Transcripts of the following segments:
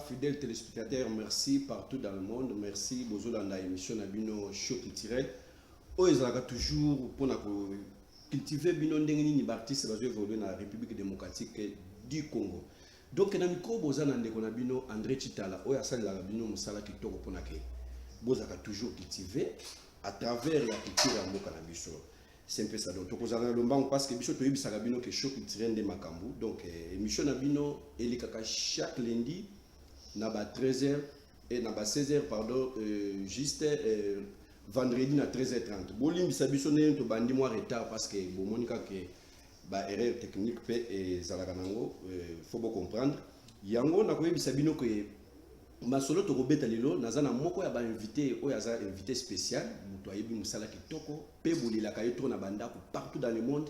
Fidèles téléspectateurs, merci partout dans le monde. Merci bozolanda émission na bino Show Culturel. Oyo ezalaka toujours mpona kocultiver bino ndenge nini baartiste bazo évoluer na République démocratique du Congo. Donc na micro boza na ndeko na bino André Chitala, oyo asalelaka bino mosala kitoko mpona ke bozalaka toujours cultivé à travers la culture ya mboka na biso. C'est un peu ça. Donc tokozala na lombango parce que biso toyebisaka bino ke Show Culturel nde makambo. Donc émission na bino elekaka chaque lundi na ba 13h et na ba 16h, pardon, juste vendredi na 13h30. Bolimbisa biso ndenge tobandi mwa retard parce que bomoni kaka ba erreur technique mpe ezalaka nango, faut bocomprendre yango. Nakoyebisa bino ke masolo tokobeta lelo, naza na moko ya bainvité oyo aza invité spécial, moto ayebi mosala kitoko mpe bolelaka ye trop na bandako partout dans le monde,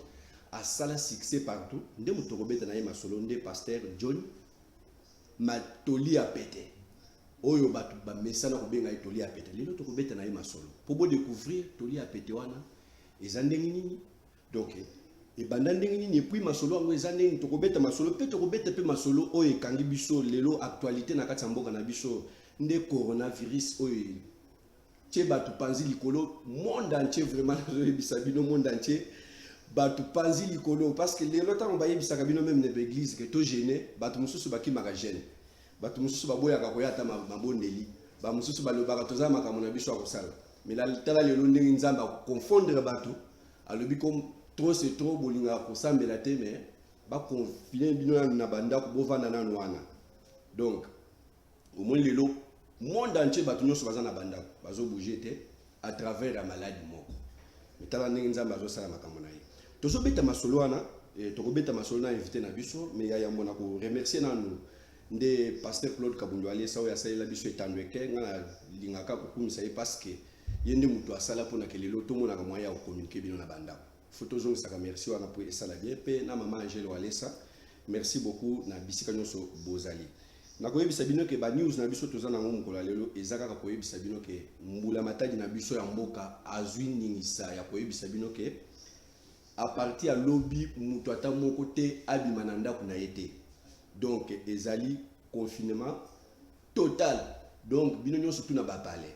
asala succès partout. Nde moto tokobeta na ye masolo nde pasteur John Matoli ya Pete, oyo bato bamesana kobenga ye Toli ya Pete. Lelo tokobeta na ye masolo mpo bodécouvrir Toli ya Pete wana eza ndenge nini, donc ebanda ndenge nini, et puis masolo yango eza ndenge tokobeta masolo. Mpe tokobeta mpe masolo oyo ekangi biso lelo, actualité na kati ya mboka na biso, nde coronavirus oyo tie bato panzi likolo monde entier. Vraiment, nazoyebisa bino, monde entier bato panzi likolo, parce que lelo ntango bayebisaka bino même na baéglise ke tojeûner, bato mosusu bakimaka jeûne, bato mosusu baboyaka koya ata mabondeli, bamosusu balobaka toza makambo na biso ya kosala. Mais tala lelo ndenge Nzambe akoconfondre bato, alobi comme trop c'est trop, bolingaka kosambela te, mais baconfiner bino nanu na bandako, bovanda nanu wana. Donc omoni lelo monde entier bato nyonso baza na bandako, bazobouger te à travers ya maladie moko. Mais tala ndenge Nzambe azosala makambo na ye. Tozobeta masolo wana, tokobeta masolo na invité na biso. Mais ya yambo na koremercier nanu nde pasteur Claude Kabundu Alesa, oyo asalela biso etando eke. Nga nalingaka kokumisa ye parce que ye nde moto asala mpona ke lelo tomonaka moyen ya kocommuniquer bino na bandako. Faut tozongisaka merci wana po esala bien. Mpe na mama Angele Walesa, merci beaucoup na bisika nyonso bozali. Nakoyebisa bino ke banews na biso toza nango mokolo ya lelo eza kaka koyebisa bino ke mbula matadi na biso ya mboka azwi ningisa ya koyebisa bino ke à partir ya lobi, moto ata moko te abima na ndako na ye te. Donc ezali confinement total. Donc bino nyonso tuna bapale,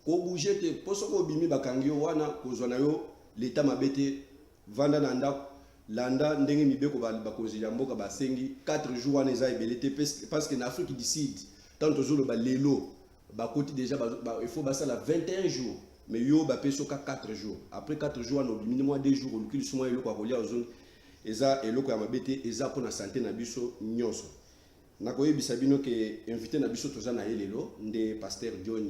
kobouger te, mpo soki obimi bakangi yo wana, kozwa na yo leta mabe te. Vanda na ndako, landa ndenge mibeko bakonzi ya mboka basengi. 4 jours wana eza ebele te, parce que na Afrique du Sud, ntango tozoloba lelo, bakoti déjà il faut basala 21 jours, mais yo bapesi yoka 4 jours. Après 4 jours wana, obimi mwa 2 jours, oluki lisusu mwa eloko ya kolia, ozongi. Eza eloko ya mabe te, eza mpona santé na biso nyonso. Nakoyebisa bino ke invité na biso toza na ye lelo nde pasteur John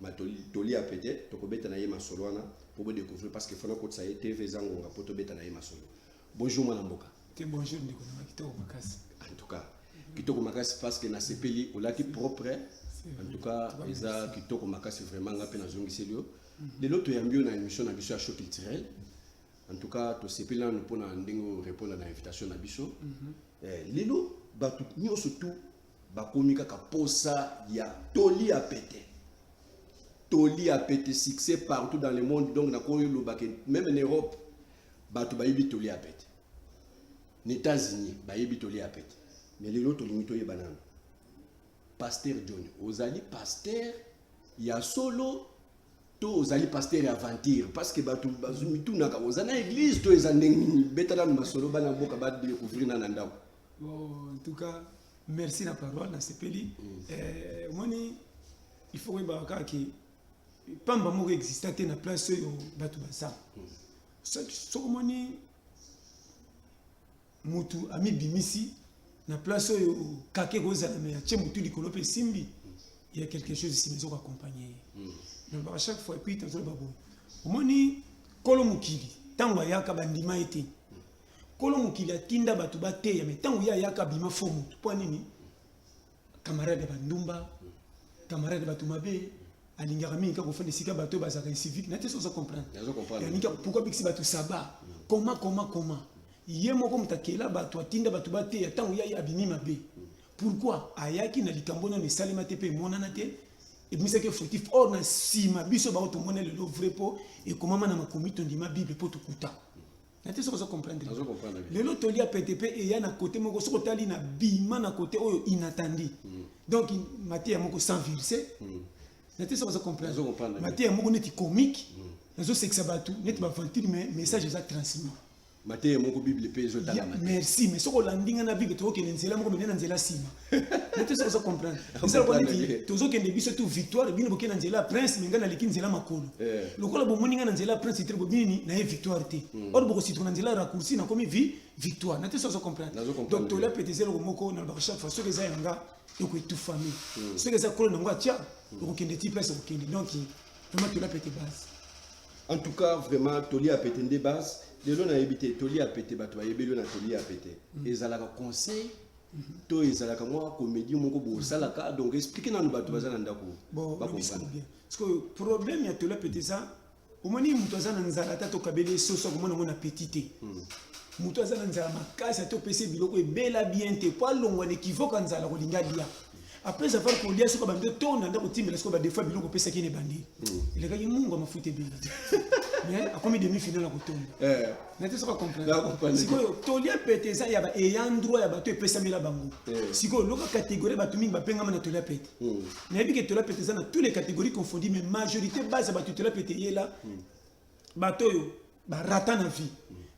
Matoli ya Pete. Tokobeta na ye masolo wana mpo bodécouvrir, parce que fona kotisa ye TV, eza ngonga mpo tobeta na ye masolo. Bonjour mwana mboka. Te, bonjour ndeko nanga, kitoko makasi. En tout cas kitoko makasi, parce que nasepeli, olati propre. En tout cas eza kitoko makasi vraiment. Nga mpe nazongiseli yo lelo, toyambi yo na émission na biso ya Show Culturel. En tout cas tosepeli nanu mpona ndenge orépondre na invitation na biso. Lelo bato nyonso tu bakomi kaka posa ya Toli ya Pete. Toli ya Pete, succès partout dans le monde. Donc nakoloba ke même en Europe bato bayebi Toli ya Pete, na États-Unis bayebi Toli ya Pete. Mais lelo tolingi toyeba nano, pasteur John, ozali pasteur ya solo to ozali pasteur ya aventure? Parce que bato mitunaka, oza na église to eza ndenge nini? Beta nanu masolo, bana mboka badécouvrir na ndako. Bon, en tout cas merci na parole, nasepeli. Omoni, il faut koyebaka kaka ke pamba moko exista te na place oyo bato baza. Soki omoni mutu amibimisi na place oyo kake kozala, me atie mutu likolo mpe esimbi, il y a quelque chose nsima ezokoaccompagner ye. Nalobaka chaque fois, et puis tozoloba boye: omoni, kolo mokili ntango ayaka, bandima ye te. Kolo mokili atinda bato bateya, me ntango ye ayaka, abima fo motu. Mpo nini? Camarade ya bandumba, camarade ya bato mabe, alingaka mingi kaka kofanda esika bato oyo bazalaka incivique na te. So oza comprendre? Nazo comprendre. Alingi pourquoi bikisi bato saba comment, comment, comment? Ye moko moto akela bato, atinda bato bateya, ntango ye abimi mabe. Pourquoi ayaki na likambo nano esalema te mpe emonana te, ebimisaki fautif? Or na nsima biso bao tomona lelo vrai, mpo ekomama na makomi, tondima Bible mpo tokuta. Na te soki ozo comprendre. Nazo comprendre bien. Lelo tolia pete mpe eya na côté moko, soki otali na bima na côté oyo inattendu. Donc mateya moko sans verset. Na te soki ozo comprendre. Nazo comprendre bien. Mateya moko neti comique, nazosekisa bato neti baventure, mais message eza transmis. Mateya moko Bible mpe ezotangama te. Merci, mais soki olandi nga na Bible, tokokende nzela moko mene na nzela nsima. Na te soki ozo comprendre, eza lokola neti tozokende biso tu victoire, bino bokende na nzela ya prince, mais ngai naleki nzela makolo. Lokola bomoni ngai na nzela ya prince te, bobini naye victoire te. Or bokosituka na nzela ya raccourci, nakomi vi victoire. Na te soki ozo comprendre. Nazo comprendre. Donc tolia pete eza eloko moko nalobaka chaque fois: soki eza yanga, ekoetufami. Soki eza kolo nango atia, okokende ti place okokende. Donc vraiment, tolia pete base. En tout cas, vraiment, tolia pete nde base. Lelo nayebi te, tolia pete, bato bayebeli yo na tolia pete, ezalaka conseil to ezalaka mwa comédie moko bosalaka? Donc explique nanu bato baza na ndako. Bon, lobi sikoyo bacomprendre. Bien, parce que problème ya tolia pete eza, omoni, moto aza na nzala, ata tokabeli ye soso, akomona yango na petit te. Moto aza na nzala makasi, ata opesi ye biloko ebela bien te, po alongwa na équivoque ya nzala, kolinga alia. Après avoir kolia, soki abandi otonda ndako, otimbela sikoyo badefoi biloko opesaki ye na ebandeli, elekaki mungu ya mafuta ebele, mais akomi demi final ya kotonda. Na te soki Na comprendre. comprendre. Sikoyo tolia pete eza ya ba ayant droit, ya bato epesamela bango. Sikoyo loka catégorie, bato mingi bapengama na tolia pete. Nayebi ke tolia pete eza na tous les catégories confondues, mais majorité base ya bato tolia pete eyela bato oyo barata na vie,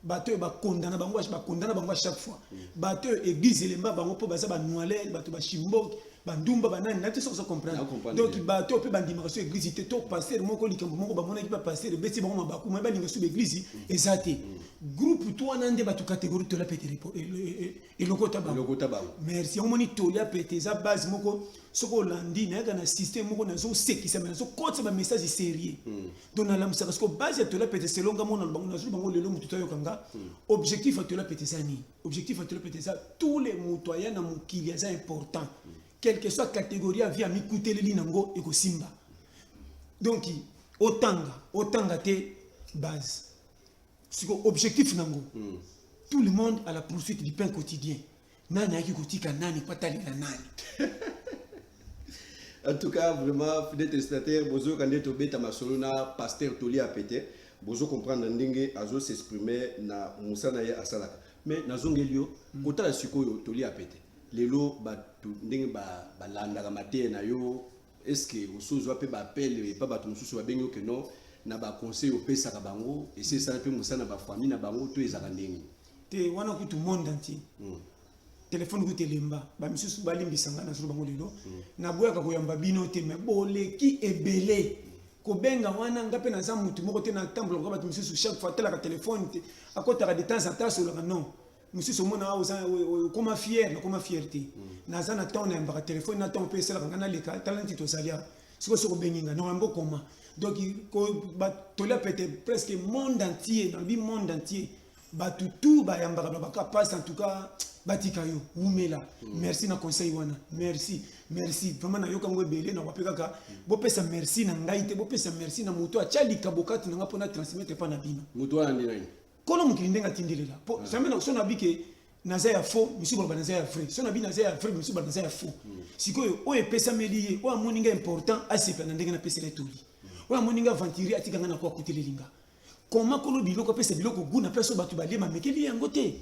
bato oyo bakondana bango, bakondana bango à chaque fois, bato oyo église elemba bango mpo baza banoilere, bato bashimboki, bandumba, banani. Na te soki ozo comprendre. Na comprendre Donc bien. bato oyo mpe bandimaka so église te, to pasteur moko, likambo moko bamonaki ba pasteur ebeti bango mabaku, me balinga so baeglise eza te. Groupe to wana nde bato catégorie tolia pete elokota bango. Elokota bango. Merci. Yango moni tolia pete eza base moko. Soki olandi, nayaka na système moko, nazosekisa me nazokotisa bamessage sérieux. Donc nalamusaka siko base ya tolia pete. Selon nga mona bango, nazoli bango lelo, motu toyoka nga, objectif ya tolia pete eza nini? Objectif ya tolia pete eza tous les moto aya na mokili aza important, quelle que soit catégorie ya vie amikuteleli nango, ekosimba. Donc otanga, otanga te, base siko objectif nango, tout le monde à la poursuite du pain quotidien. Nani ayaki kotika nani po atalela nani? En tout cas, vraiment, fidèle téléspectateur, bozo kande tobeta masolo na pasteur Toli Apete, bozo comprendre ndenge azo s'exprimer na mosala ye asalaka. Mais nazongeli yo kotala sikoyo Toli Apete lelo, bato ndenge balandaka mateya na yo, est ce que osozwa mpe baappel epa bato mosusu babengi yo ke non, na baconseil opesaka bango esi esala mpe mosala na bafamille na bango, to ezalaka ndenge? Te, wana kutu monde entier. Telefone kutu elemba. Bamisusu balimbisa ngai, nazolo bango lelo, naboyaka koyamba bino te, me boleki ebele kobenga wana. Nga mpe naza mutu moko te, natambolaka bato misusu, chaque fois atalaka telefone te, akotaka de temps en temps, asolaka. Non, mosusu omona awa oza okoma fier, nakoma fier te. Naza na ntango nayambaka telefone, na ntango mpe esalaka ngai naleka. Tala neti tozali awa sikoyo, soki obengi ngai nakoyamba okoma. Donc tolia pete presque monde entier, nalobi monde entier, bato tout bayambaka, balobaka passe. En tout cas, batika yo wumela. Merci na conseil wana, merci, merci vraiment. Nayoka yango ebele, nakoape kaka bopesa merci na ngai te, bopesa merci na moto atya likabo kati na nga mpona transmettre mpa na bino. Moto wana nde nani? Kolo mokili ndenge atindelela po jamais so nabi ke naza ya faux, misusu baloba naza ya vrai. So nabi naza ya vrai, misusu baloba naza ya faux. Sikoyo oyo epesameli ye, oyo amoni nga important, asepela na ndenge napesela etoli. Oyo amoni nga aventurier, atika nga na ko akuteleli nga. Koma kolo biloko apesa biloko gu na place oyo bato balie bamekeli yango te.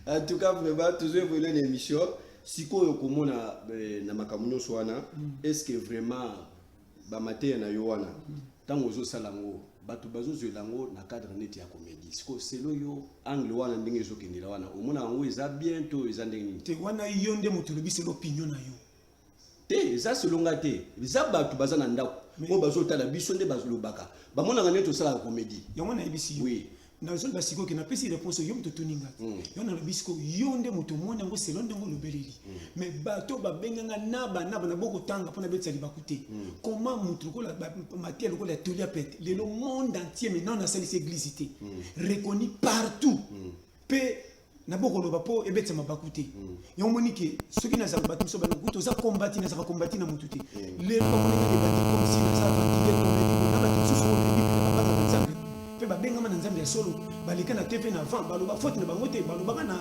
En tout cas, vraiment, toujours évoluer na émission. Sikoyo komona na makambo nyonso wana, est ce que vraiment bamateya na yo wana, ntango ozosala yango, bato bazozwela yango na cadre neti ya comédie? Sikoyo selo yo angle wana, ndenge ezokendela wana, omona yango eza bien to eza ndenge nini? Te, wana yo nde moto olobi selo opinion na yo. Te, eza selonga te, eza bato baza na ndako oyo bazotala biso nde balobaka, bamonaka neti osalaka comédie. Yango nayebisi yo. Nazoloba sikoyo ke napesi réponse, yo moto otuni nga te. Yo nalobi sikoyo, yo nde moto omoni yango selo ndenge olobeleli. Mais bato babenganga na banaba na bokotanga mpona betisa libaku te. Comment moto lokola mateya lokola ya tolia pete lelo monde entier, mais nano nasalisi église te, reconnu partout mpe na bokoloba mpo ebetisa mabaku te. Yango moni ke soki nazala bato mosusu baloba kutu oza kombati, nazalaka kombati na motu te. Lelo bamonaka ebandi comme si naza aventurier, comédie na bato mosusu oyo nayebi mpe babangaka Nzambe mpe babengama na Nzambe ya solo, baleka na TV na avant, baloba faute na bango te, balobaka na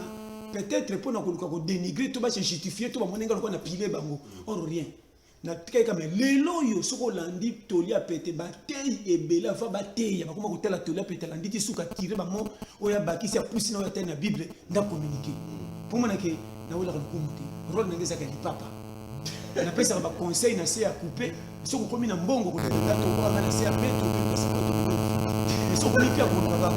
peut-être mpona koluka kodénigrer to base justifier to bamoni nga lokola na pile bango. Or rien. Natikaki kaka. Lelo oyo, soki olandi Toli ya Pete, bateyi ebele ava bateya, bakoma kotala Toli ya Pete, alandi ti suka, tire bamo oyo abakisi, apusi na oyo atali na Bible nda communiqué, mpo monake nawelaka lokumu te. Rôle na ngai ezaka lipapa, napesaka baconseil na se ya coupe. Soki okomi na mbongo kolela tobwaka na se ya mbeto, mais soki okomi mpe akoluka kaka.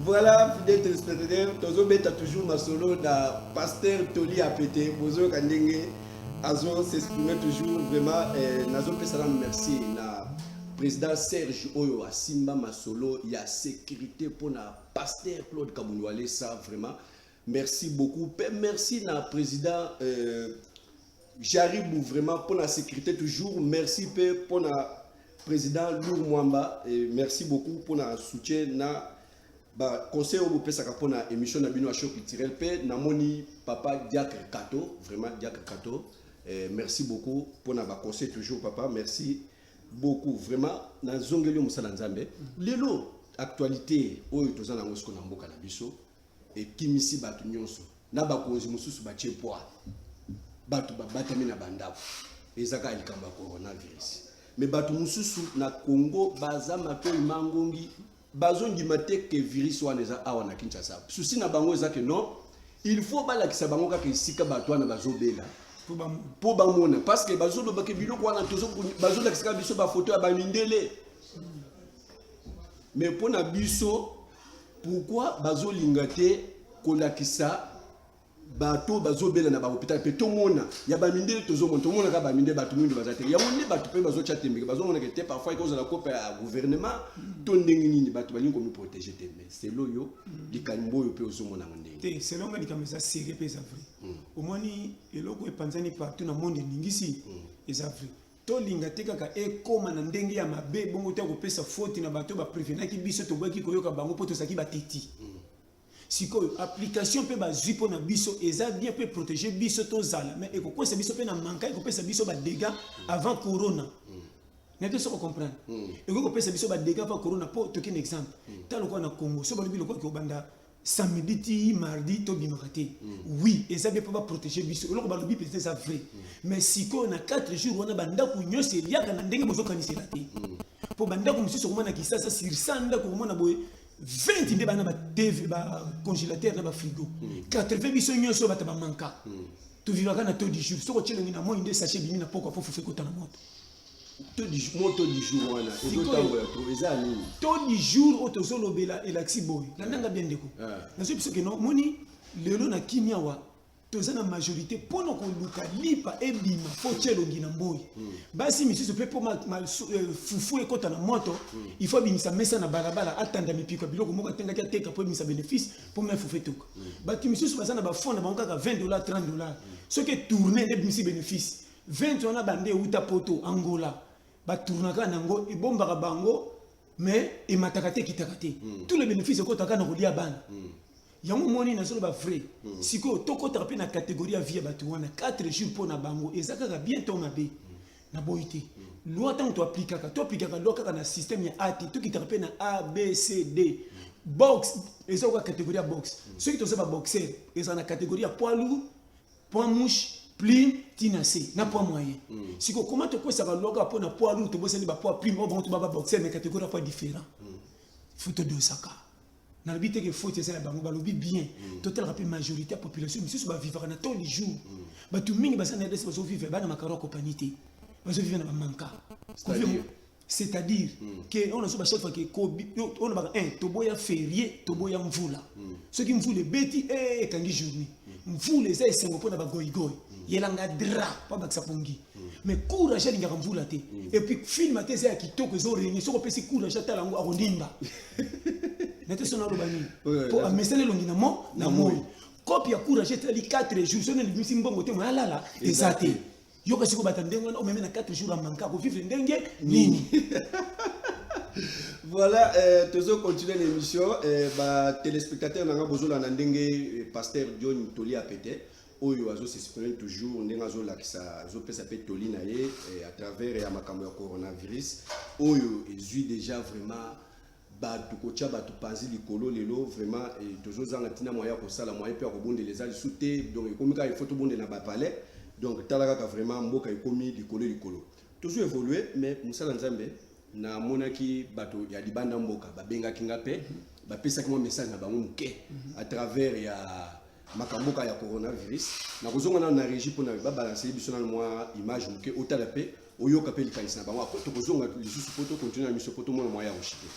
Voilà, fidèle téléspectateur, tozobeta toujours masolo na pasteur Toli Apete. Bozoyoka ndenge azo s'exprimer toujours vraiment. Nazopesa nanu merci na président Serge oyo asimba masolo ya sécurité mpona pasteur Claude Kabundu Walesa. Vraiment merci beaucoup. Mpe merci na président Jaribou, vraiment pour la sécurité toujours. Merci mpe mpona président Lour Mwamba et merci beaucoup pour la soutien na ba conseil oyo bopesaka mpona émission na bino ya show culturel. Mpe namoni papa Diacre Kato, vraiment Diacre Kato, merci beaucoup mpona baconseil toujours, papa, merci beaucoup vraiment. Nazongeli yo, mosala Nzambe. Lelo actualité oyo toza nango siko na mboka na biso ekimisi bato nyonso na bakonzi mosusu batie poids, bato babatami na bandako. Eza kaka likambo ya coronavirus, mais bato mosusu na Congo baza matoi mangongi, bazondima te ke virus wana eza awa na Kinshasa. Souci na bango eza ke non, il faut balakisa bango kaka esika bato wana bazobela mpo bamona, parce que bazolobaka biloko wana, bazolakisaka biso bafoto ya bamindele. Mais mpo na biso, pourquoi bazolinga te kolakisa bato bazobela na bahôpital mpe tomona ya bamindele? Tozomona, tomonaka bamindele, bato mwindu baza te. Yango nde bato mpe bazotya tembeke, bazomonaka te. Parfois ekozala kope ya gouvernement to ndenge nini, bato balingi komiprotéger te. Mais selo yo, likambo oyo mpe ozomonanga ndenge? Te, selon nga, likambo eza sérieux mpe eza vrai. Omoni eloko epanzani partout na monde, eningisi, eza vrai. Tolinga te kaka ekóma na ndenge ya mabe bongo te, kopesa faute na bato baprévenaki biso, tobwaki koyoka bango mpo tozalaki bateti. Sikoyo application mpe bazwi mpo na biso eza bien mpe protéger biso tozala, mais ekokwesa biso mpe na manka, ekopesa biso badégâts avant corona. Na te soko comprendre, ekoki kopesa biso badégâts avant corona. Mpo tokende exemple, ta lokola na Congo, so balobi lokola kobanda samedi ti mardi tobimaka te. Oui, eza bien mpo baprotéger biso, eloko balobi mpenza eza vrai. Mais sikoyo na 4 jours wana, bandako nyonso eliaka na ndenge bozokanisela te, mpo bandako mosusu okomona Kisasa, sur 100 ndako okomona boye 20 nde bana batv, bacongélateur na bafrigo. 80 biso nyonso bato bamanka, tovivaka na taux du jour. Soki otie elongi na moi nde sachet ebimi na pokwa po fufu ekota na moto. Mo taux du jour wana ezotambola to eza nini? Taux du jour oyo tozolobela elakisi boye, landanga bien ndeko. Nazoyi biso keno moni lelo na kimia awa toza na majorité mpona koluka lipa ebima fo tia elongi na mboi. Basi misusu mpe mpo fufu ekɔta na moto, il faut abimisa mesa na balabala, atanda mipiko ya biloko moko atengaki, ateka mpo ebimisa bénéfice mpo me fufu etoka. Bato misusu baza na bafond na bango kaka 20 $, 30 $. Soki etourne nde ebimisi bénéfice. 20 wana bande euta Poto, Angola, batournaka nango, ebombaka bango, mais emataka te, ekitaka te. Tous les bénéfices ekɔtaka na kolia bana. Yango moni nazoloba vrai. Sikoyo tokɔtaka mpe na catégorie ya vie ya bato wana. 4 jours mpo na bango eza kaka bien to mabe? Naboyi te. Loi, ntango toaplikaka, toaplikaka loi kaka na système ya A te, tokitaka mpe na A, B, C, D. Boxe eza kaka catégorie ya boxe. Soki toza baboxer, eza na catégorie ya poids lourd, poids mouche, plume, ntina C na poids moyen. Sikoyo koma tokwesaka loi kaka mpo na poids lourd, tobosani bapoids plume oyo bango to ba baboxer, mais catégorie ya poids différent. Faut todosaka. Nalobi te ke faute eza ya bango, balobi bien. Totalaka mpe majorité ya population misusu bavivaka na taux du jour. Bato mingi baza na RDC bazovivre bana makaro ya kopani te, bazovivre na bamanka. C'est-à-dire ke oyo nazo chaque fois ke oyo baka un toboya férié, toboya mvula. Soki mvula ebeti, ekangi journée. Mvula eza esengo mpona bagoigoi, yelanga drap mpo bakisa pongi, mais courage alingaka mvula te. Et puis film ate eza ya kitoko, ezorenye. Soki opesi courage atala yango, akondimba nete. So naloba nini? Mpo amesana elongi na mo na moi kope ya courage etali 4 jours. Soki nalibimisi mbongo te, mo alala eza te. Yoka sikoyo, bata ndenge wana omeme na 4 jours amanka kovivre ndenge nini? Voilà, tozo continuer l'émission. Ba téléspectateur nanga, bozolanda ndenge pasteur John Toli Apete oyo azosexprime toujours, ndenge azolakisa, azopesa mpe toli na ye à travers ya makambo ya coronavirus oyo ezwi déjà vraiment bato, kotia bato panzi likolo. Lelo vraiment tozozanga ntina moya ya kosala, moyen mpe ya kobondela eza lisu te. Donc ekomi kaka il faut tobondela na bapalais. Donc tala kaka, vraiment mboka ekomi likolo likolo, tozo évoluer. Mais mosala Nzambe, namonaki bato ya libanda mboka babengaki nga mpe bapesaki mwa message na bango moke à travers ya makambo ya coronavirus. Nakozonga nano na régie mpona babalancer biso nano mwa image moke, otala mpe oyoka mpe likanisi na bango. Après tokozonga lisusu mpo tocontinue na biso, mpo tomona mwa ya koshite.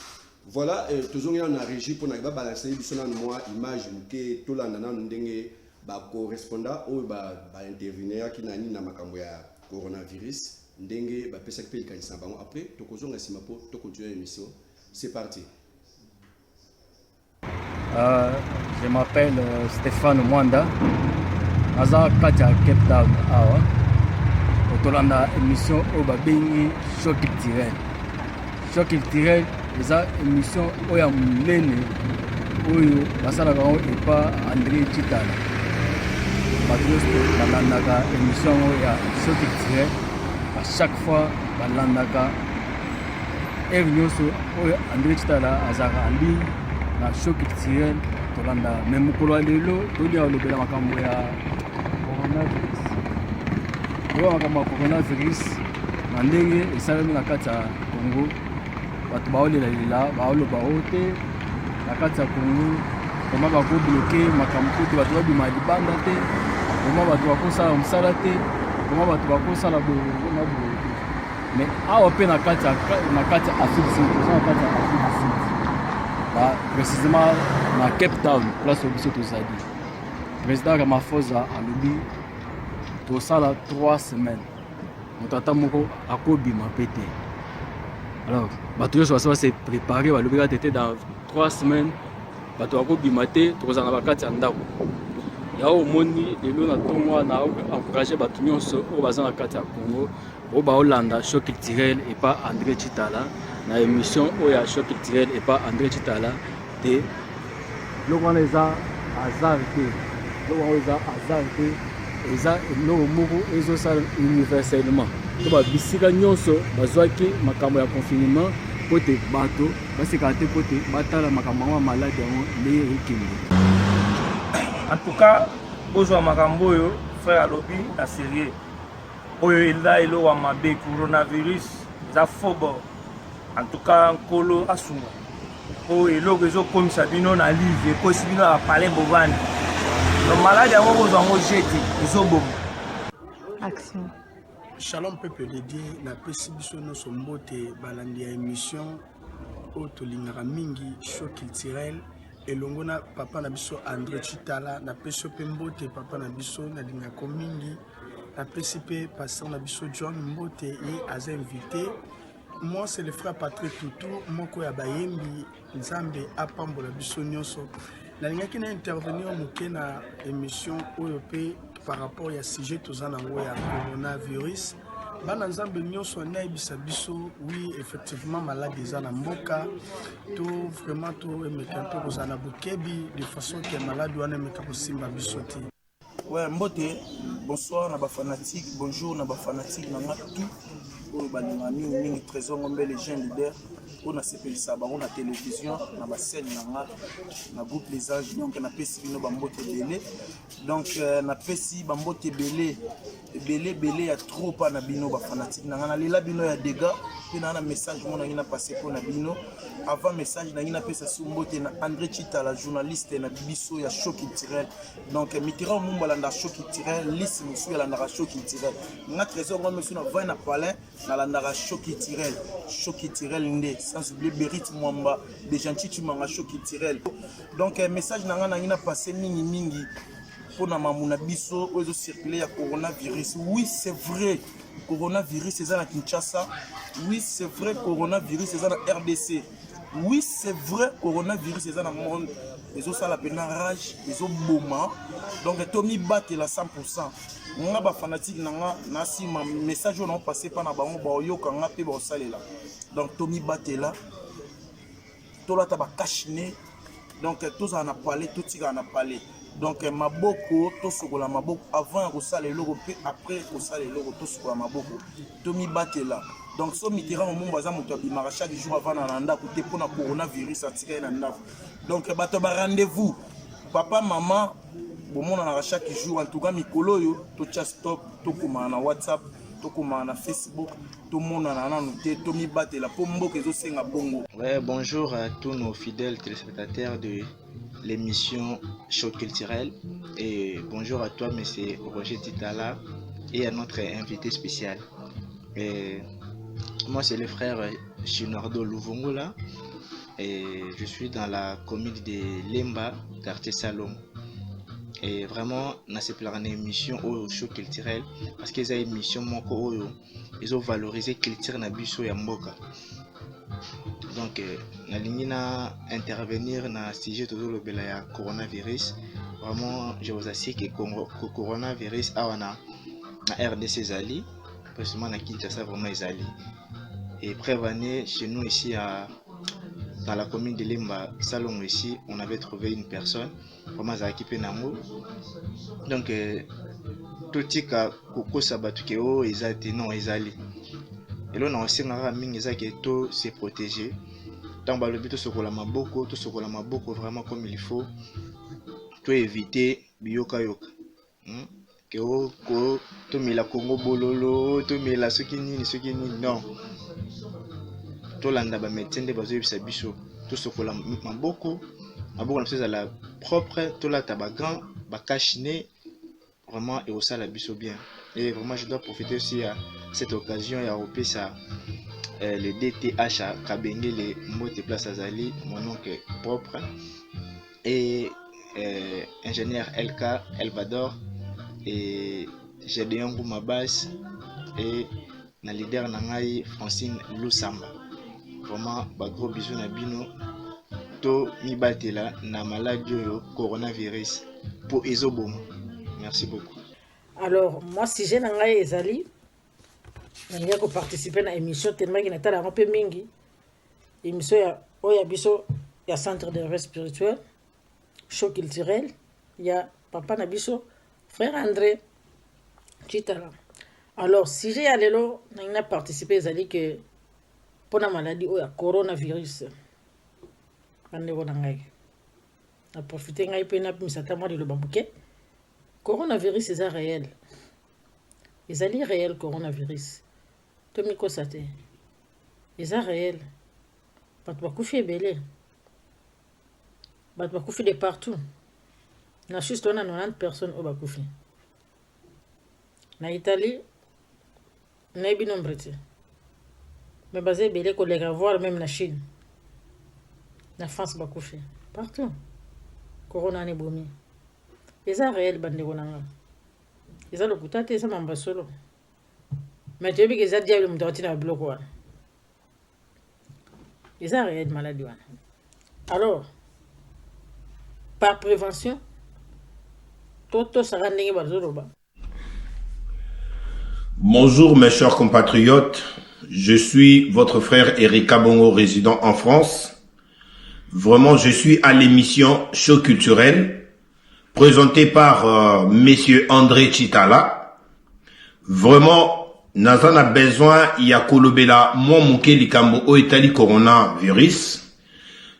Voilà, tozongi nano na régie mpona babalancer biso nano mwa image moke, tolanda nano ndenge bacorrespondant oyo bainterveniraki na nini, na makambo ya coronavirus, ndenge bapesaki mpe likanisi na bango. Après tokozonga nsima mpo tocontinue émission. C'est parti. Je m'appelle Stéphane Mwanda, naza kati ya Cape Town awa. Otolanda émission oyo babengi Show culturel. Show culturel eza émission oyo ya monene oyo basalaka yango epa André Chitala. Bato nyonso balandaka émission yango ya Show culturel. À chaque fois balandaka, heure nyonso oyo André Chitala azalaka en ligne na Show culturel, tolandaka. Mais mokolo ya lelo tolia kolobela makambo ya coronavirus, oyo makambo ya coronavirus na ndenge esalemi na kati ya Congo. Bato baolelalela, baoloba o te na kati ya Congo koma bakobloquer makambo po te bato babima libanda te, koma bato bakosala mosala te, koma bato bakosala boye na boye te. Mais awa mpe na kati ya Afrique du Sud, toza na kati ya Afrique du Sud, précisément na Cape Town, place oyo biso tozali. Président Ramaphosa alobi tosala 3 semaines, moto ata moko akobima mpe te. Alors bato nyonso basi base préparé, balobi kaka tete dans 3 semaines bato bakobima te, tokozala na bakati ya ndako. Yango omoni lelo na ntongo wana, encourage bato nyonso oyo baza na kati ya Congo, oyo baolanda Show culturel epa André Chitala, na émission oyo ya Show culturel epa André Chitala te. Eloko wana eza hasard te, eloko yango eza hasard te, eza eloko moko ezosala universellement to babisika nyonso bazwaki makambo ya confinement po te bato basekaka te, po te batala makambo yango ya maladi yango ndenge ekende. En tout cas, bozwa makambo oyo frère alobi na sérieux. Oyo eza eloko ya mabe, coronavirus eza fort. En tout cas, Nkolo asunga, po eloko ezokomisa bino na livre, ekosi bino na bapalin bovandi. Donc maladi yango, bozwa yango jete, ezoboma. Action. Shalom peuple de Dieu, napesi biso nyonso mbote, balandi ya émission oyo tolingaka mingi, Show culturel, elongo na papa na biso André Chitala. Napesi yo mpe mbote, papa na biso, nalingako mingi. Napesi mpe pasteur na biso John mbote, ye aza invité. Moi, c'est le frère Patrick Tutu, moko ya bayembi. Nzambe apambola biso nyonso. Nalingaki na intervenir moke na émission oyo mpe par rapport ya sujet toza nango ya coronavirus. Bana Nzambe nyonso, nayebisa biso, oui, effectivement maladi eza na mboka. To vraiment toemeka mpe kozala na bokebi de façon ke maladi wana emeka kosimba biso te. Ouais, mbote, bonsoir na bafanatique, bonjour na bafanatique na nga tout oyo balingaka mingimingi Trésor Ngombe, le jeune leader oyo nasepelisa bango na télévision, na bascène na nga na groupe Les Anges. Donc napesi bino bambote ebele. Donc napesi bambote ebele ebele ebele ya trop mpa na bino bafanatique na nga. Nalela bino ya dega mpe naa na message mo nangi napase mpo na bino. Avant message nangi, napesa su mbote na André Chitala, journaliste na biso ya Show culturel. Donc Mitterrand Mumba alandaka Show culturel, lisi mosusu alandaka Show culturel. Nga Trésor ngo mosu na vai na palin, nalandaka Show culturel, Show culturel nde. Sans oublier Berit Mwamba de Gentil Chimanga, Show culturel. Donc message na nga nangi napase mingimingi mpona mamu na biso oyo ezocircule ya coronavirus. Oui, c'est vrai, coronavirus eza na Kinshasa. Oui, c'est vrai, coronavirus eza na RDC. Oui, c'est vrai, coronavirus eza na monde, ezosala mpena rage, ezoboma. Donc tomibatela 100. Nga bafanatique na nga na nsima, message oyo naopase mpa na bango, baoyoka nga mpe baosalela. Donc tomibatela, tolata bacache-nez, donc tozala na palais, totikala na palais. Donc maboko, tosokola maboko avant ya kosala eloko mpe après kosala eloko, tosokola maboko, tomibatela. Donc so Mitterrand Momombo aza moto abimaka chaque jour, avanda na ndako te mpona coronavirus atika ye na ndako. Donc bato ya barendez-vous, papa, mama, Bomonanaka chaque jour. En tout cas mikolo oyo totya stop, tokomana na WhatsApp, tokomana na Facebook, tomonana nanu te, tomibatela mpo mboka ezosenga bongo. Ouais, bonjour à tous nos fidèles téléspectateurs de l'émission Show Culturel et bonjour à toi monsieur Roger Titala et à notre invité spécial. Et moi c'est le frère Chinardo Luvungula et je suis dans la commune de Lemba, quartier Salon. Et vraiment nasepelaka na émission oyo Show Culturel parce que eza émission moko oyo ezovaloriser culture na biso ya mboka. Donc nalingi na intervenir na sujet tozolobela ya coronavirus. Vraiment je vous assure que coronavirus awa na RDC ezali, précisément na Kinshasa vraiment ezali. Et preuve année chez nous ici dans la commune de Lemba Salongo ici, on avait trouvé une personne vraiment azalaki mpe nango. Donc totika kokosa bato ke oyo eza te, non, ezali. Eloko na kosenga kaka mingi eza ke to se protéger. Ntango balobi tosokola maboko, tosokola maboko vraiment comme il faut, to éviter biyokayoka, Ke ko tomela Kongo bololo, tomela soki nini soki nini, non, tolanda bamédecin nde bazoyebisa biso tosokola maboko, maboko na biso ezala propre, tolata bagants, bacache-nez, vraiment ekosala biso bien. Et vraiment je dois profiter aussi à cette occasion ya kopesa le DTH Kabengele mbote place azali, mon oncle propre, et ingénieur LK Elvador et Gédéon Goumabas et na leader na ngai Francine Lusamba. Vraiment ba gros bisous na bino. To mibatela na maladie oyo coronavirus po ezoboma. Merci beaucoup. Alors moi, sujet na ngai ezali, nalingi koparticiper na émission tellement natala yango mpe mingi, émission ya oyo ya biso ya Centre de réveil spirituel, Show Culturel ya papa na biso frère André Chitala. Alors sujet ya lelo nalingi na participer ezali ke mpona maladie oyo ya coronavirus. Bandeko na ngai, na profite ngai mpe nabimisa ata mwa liloba moke. Coronavirus eza réel, ezali réel. Coronavirus, tomikosa te, eza réel. Bato bakufi ebele, bato bakufi de partout. Na Suisse towana 90 personnes oyo bakufi, na Italie nayebi nombre te, mais baza ebele koleka, voire même na Chine, na France bakufi partout. Corona wana ebomi, eza réel bandeko na nga, eza lokuta te, eza mambo ya solo. Mais toyebi ke eza diable moto akotina babiloko wana, eza réel maladie wana. Alors par prévention totosaka ndenge bazoloba. Bonjour mes chers compatriotes, je suis votre frère Eric Kabongo, résident en France. Vraiment, je suis à l'émission Show Culturel, présentée par Monsieur André Chitala. Vraiment, naza na besoin ya kolobela mwa moke likambo oyo etali coronavirus.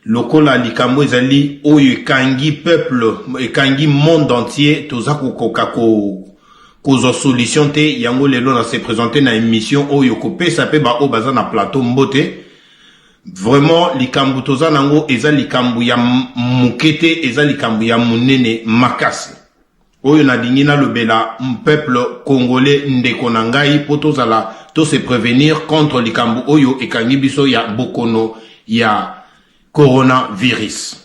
Lokola likambo ezali oyo ekangi peuple, ekangi monde entier, toza kokoka ko kozwa solution te. Yango lelo na se présente na émission oyo kopesa mpe baoyo baza na plateau mbote. Vraiment likambo toza nango eza likambo ya moke te, eza likambo ya monene makasi oyo nalingi nalobela peuple congolais, ndeko na ngai, mpo tozala to se prévenir contre likambo oyo ekangi biso ya bokono ya coronavirus.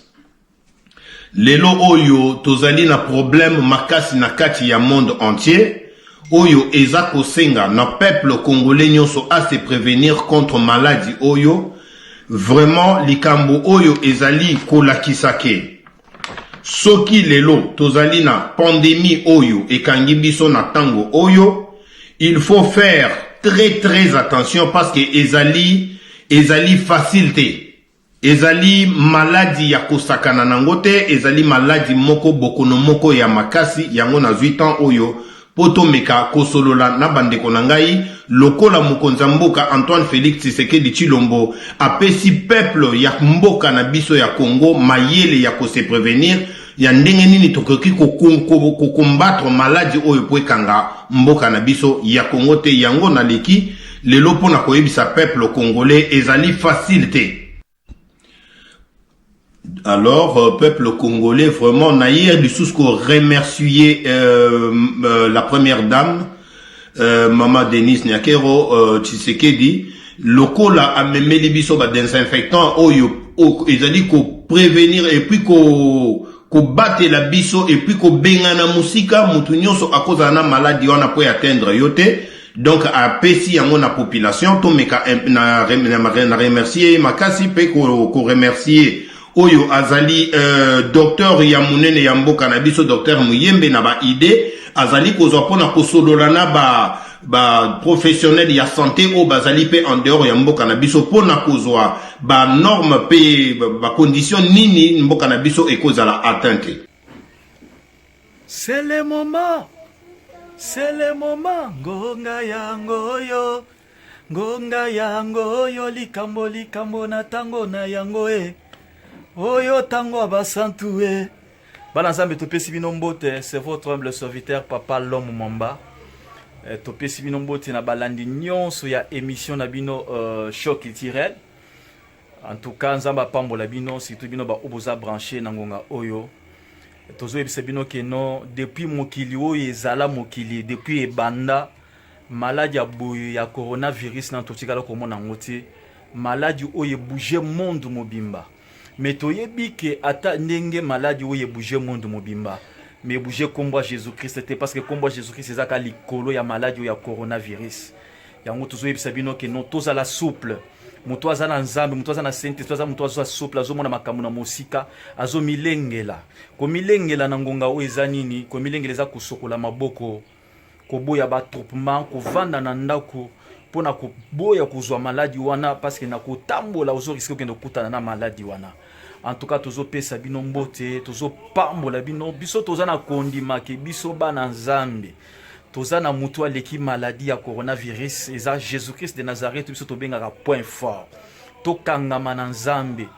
Lelo oyo tozali na problème makasi na kati ya monde entier oyo eza kosenga na peuple congolais nyonso a se prévenir contre maladie oyo. Vraiment likambo oyo ezali kolakisa ke soki lelo tozali na pandémie oyo ekangi biso na ntango oyo, il faut faire très très attention parce que ezali facile te, ezali maladie ya kosakana nango te, ezali maladie moko, bokono moko ya makasi. Yango nazwi temps oyo mpo tomeka kosolola na bandeko na ngai. Lokola mokonzi ya mboka Antoine Félix Tshisekedi Tshilombo apesi peuple ya mboka na biso ya Congo mayele ya kose prévenir. ya ndenge nini tokoki kokombattre maladi oyo mpo ekanga mboka na biso ya Congo te. Yango naleki lelo mpo na koyebisa peuple congolais, ezali facile te. Alors, peuple congolais, vraiment, naye lisusu remercier la première dame, Maman Denise Nyakero Tshisekedi, lokola amemeli biso ba désinfectant oyo ezali ko prévenir et puis ko kobatela biso et puis kobengana mosika mutu nyonso akozala na maladi wana po atteindre yo te. Donc apesi yango na population. Tomeka na remercier makasi mpe koremercier oyo azali docteur ya monene ya mboka na biso, docteur Muyembe, na baidées azali kozwa mpona kosolola na ba baprofessionnel ya santé oyo bazali mpe en dehors ya mboka na biso mpona kozwa banorme mpe bacondition nini mboka na biso ekozala atteinte. C'est le moment, c'est le moment, ngonga yango yo, ngonga yango yo, likambo likambo na tango na yango e, oyo tango ya basantu e. Bana Nzambe, topesi bino mbote, c'est votre humble serviteur, Papa L'Homme Mwamba. Topesi bino mbote na balandi nyonso ya émission na bino Show Culturel. En tout cas, Nzambe apambola bino, surtout bino ba oyo boza branché na ngonga oyo. Tozoyebisa bino ke no, depuis mokili oyo ezala mokili, depuis ebanda, maladi ya boye ya coronavirus na totikala komona yango te. Maladi oyo ebouge monde mobimba, mais toyebi ke ata ndenge maladi oyo ebouge monde mobimba, mais ebouge nkombo ya Jésus Christ te, parce que nkombo ya Jésus Christ ezaka likolo ya maladi oyo ya coronavirus. Yango tozoyebisa bino ke no, tozala souple. Moto aza na Nzambe, moto aza na Saint Esprit, aza moto aza souple, azomona makambo na mosika, azomilengela. Komilengela na ngonga oyo eza nini? Komilengela eza kosokola maboko, koboya baattroupement, kovanda na ndako mpona koboya kozwa maladi wana, parce que na kotambola ozorisquer okende kokutana na maladi wana. En tout cas, tozopesa bino mbote, tozopambola bino. Biso toza na kondima ke biso bana Nzambe toza na motu aleki maladi ya coronavirus, eza Jésus Christ de Nazareth. Biso tobengaka point fort, tokangama na Nzambe.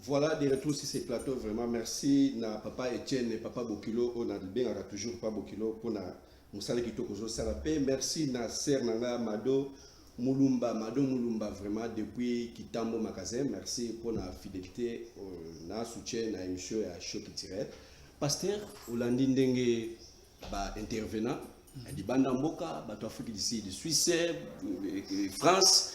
Voilà, de retour sur ce plateau, vraiment merci na papa Etienne et papa Bokilo, on a bien toujours papa Bokilo pour na mosala kitoko ozosala pe. Merci na sœur na nga Mado Mulumba, Mado Mulumba, vraiment depuis Kitambo Magasin, merci pour la fidélité, na soutien na émission ya Show Culturel. Pasteur, olandi ndenge ba intervenant libanda mboka, bato Afrique du Sud, Suisse, France